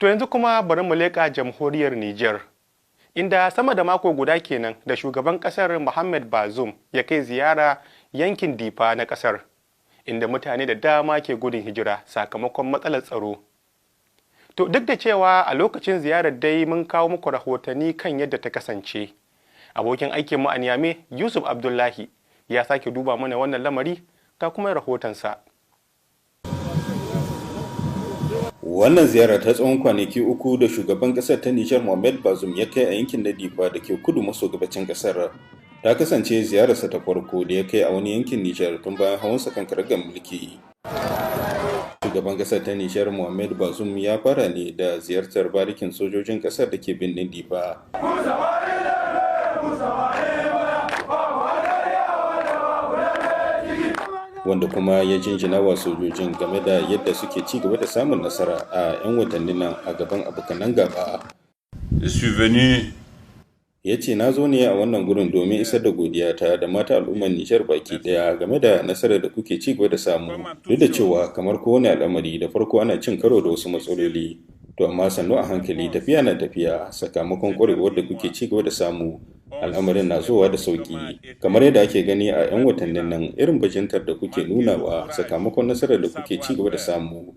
To yanzu kuma bari mu leƙa jamhuriyar Nijar, inda sama da mako guda kenan da shugaban ƙasar Mohamed Bazoum ya kai ziyara yankin Difa na ƙasar, inda mutane da dama ke gudun hijira sakamakon matsalar tsaro. To duk da cewa a lokacin ziyarar dai mun kawo muku rahotanni kan yadda ta kasance. Abokin aikinmu a Niamey, Yusuf Abdullahi, ya sake duba mana wannan lamari, ga kuma rahotonsa. Wannan ziyara ta tsawon kwanaki 3 da shugaban kasar ta Nijar Mohamed Bazoum ya kai a yankin na Difa da ke kudu maso gabacin kasar ta kasance ziyararsa ta farko da ya kai a wani yankin Nijar tun bayan hawansa kan karagar mulki. Shugaban kasar ta Nijar Mohamed Bazoum ya fara ne da ziyartar barikin sojojin kasar da ke birnin Difa, wanda kuma ya jinjina wa sojojin game da yadda suke ci gaba da samun nasara a 'yan watannin nan a gaban abokanan gaba. Ya ce na zo ne a wannan gurin domin isar da godiyata da mata al'ummar Nijar baki daya game da nasarar da kuke ci gaba da samu, duk da cewa kamar kowane al'amari da farko ana cin karo da wasu matsaloli, to amma sannu a hankali tafiya na tafiya, sakamakon kwarewar da kuke ci gaba da samu al'amarin na zuwa da sauki, kamar yadda ake gani a 'yan watannin nan irin bajintar da kuke nunawa sakamakon nasarar da kuke ci gaba da samu.